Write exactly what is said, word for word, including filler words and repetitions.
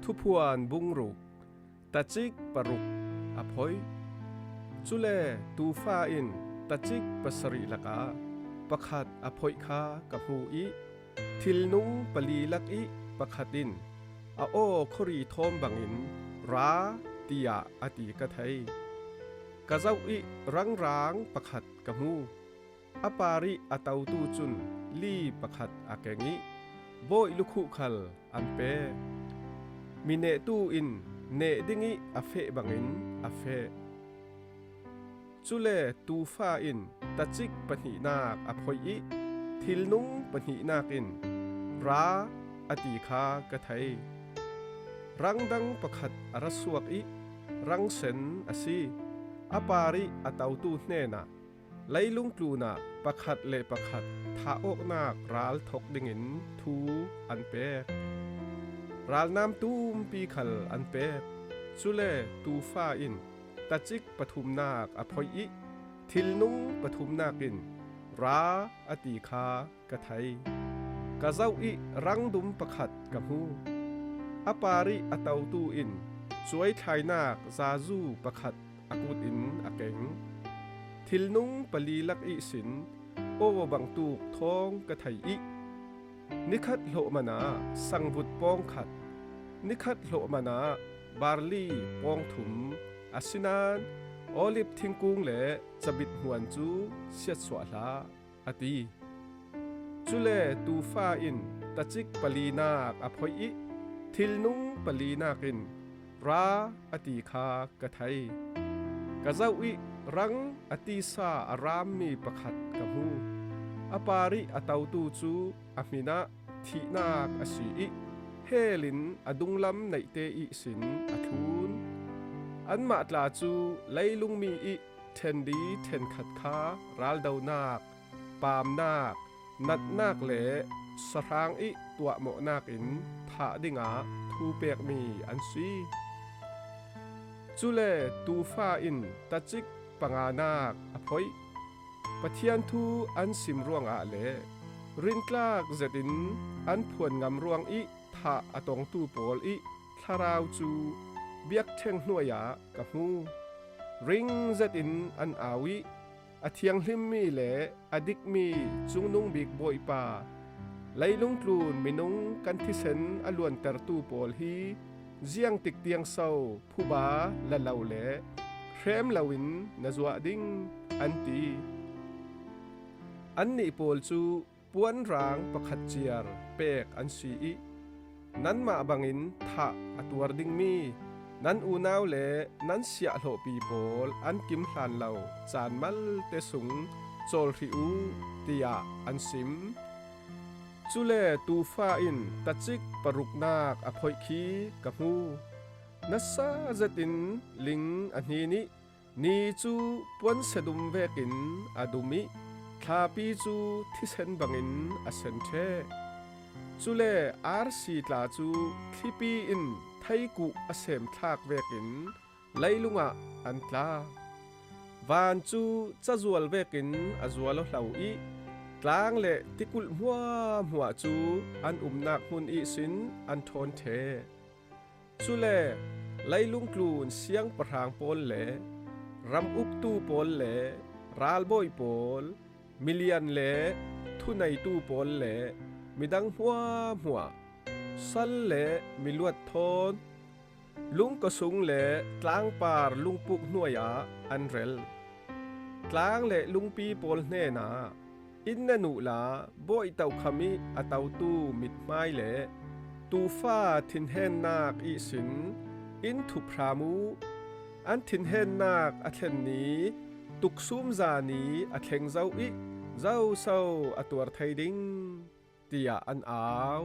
Thuphuan bung ruk. Tacik paruk a phoih. Cule tuufa in tacik pasarih lakah pakhat a phoih kha ka hmu ih, thilnung pali lakih pakhat in a aw khawri thawm bangin, "Ra," tiah a ti ka thei. Ka zoh ih rangrang pakhat ka hmu. A parih a totu cun li pakhat a keng ih, bawi lukhuh khal an pek. Mi nehtu in neh dingih a feh bangin a feh. Cule tuufa in tacik pahnihnak a phoih ih, thilnung pahnihnak in, "Ra," a ti kha ka thei. Rangdang pakhat a ra suak ih, rangsen a si. A parih a totu hnenah leilung tlunah pakhat le pakhat thah awknak ral thok dingin thu an pek. Ralnam tumpi khal an pek. Cule tuufa in tacik pathumnak a phoih ih, thilnung pathumnak in, "Ra," a ti kha ka thei. Ka zoh ih rangdum pakhat ka hmu. A parih a totu in cuaithlainak zazu pakhat a kut in a keng. Thilnung pali lak ihsin aw bangtuk thawng ka thei ih, nikhat hlawh manah sangvut pawng khat, nikhat hlawh manah barli pawng thum, asinain olib thingkung le cabit hmuan cu siatsuah hlah, a ti. Cule tuufa in tacik palinak a phoih ih, thilnung palinak in, "Ra," a ti kha ka thei. Ka zoh ih rang a tisa a rammi pakhat ka hmu. A parih a totu cu a hminah thihnak a si ih, hel in a dunglam neihte ihsin a thlun. Anmah tla cu leilungmi ih ṭhenli ṭhenkhat kha raldonak, paamnak, natnak le sahrang ih tuahmawhnak in thah dingah thu pekmi an si. Cule tuufa in tacik panganak a phoih. Pathian thu an sim ruangah le rintlak zetin an phuan ngam ruang ih thah a tongtu pawl ih thlarau cu biakṭheng hnuai ah ka hmu. Ring zetin an au ih, a thianghlimmi le a dikmi Cungnungbik Bawipa, leilung tlun minung kan thisen a luantertu pawl hi ziangtik tiang so phuba la lo le hrem loin na zuah ding, an ti. Annih pawl cu puanrang pakhat ciar pek an si ih, nanmah bangin thah a tuar dingmi nan unau le nan siahhlawhpi pawl an kim hlan lo caan malte sung cawl hrih uh, tiah an sim. Cule tuufa in tacik paruknak a phoih khi ka hmu. Nasa zetin ling a hnin ih, ni cu puansia dum vekin a dum ih, thlapi cu thisen bangin a sen ṭheh. Cule arsi tla cu thlipi in theikuh a semthlak vekin leilung ah an tla. Van cu cazual vekin a zual aw hlo ih, tlang le tikulh hmuahhmuah cu an umnak hmun ihsin an ṭhawn ṭheh. Cule leilung tlun siangpahrang pawl le ram uktu pawl le ralbawi pawl, milian le thuneitu pawl le midang hmuahhmuah, sal le miluat thawn, lungkawsung le tlangpar lungpuk hnuai ah an rel. Tlang le lungpi pawl hnenah, "In nan uhla bawi tokham ih a totu mithmai le tuufa thinhennak ihsin in thup hram uh. An thinhennak a thlen ni, tuksum za ni a thleng zo ih, zoso a tuar thei ding," tiah an au,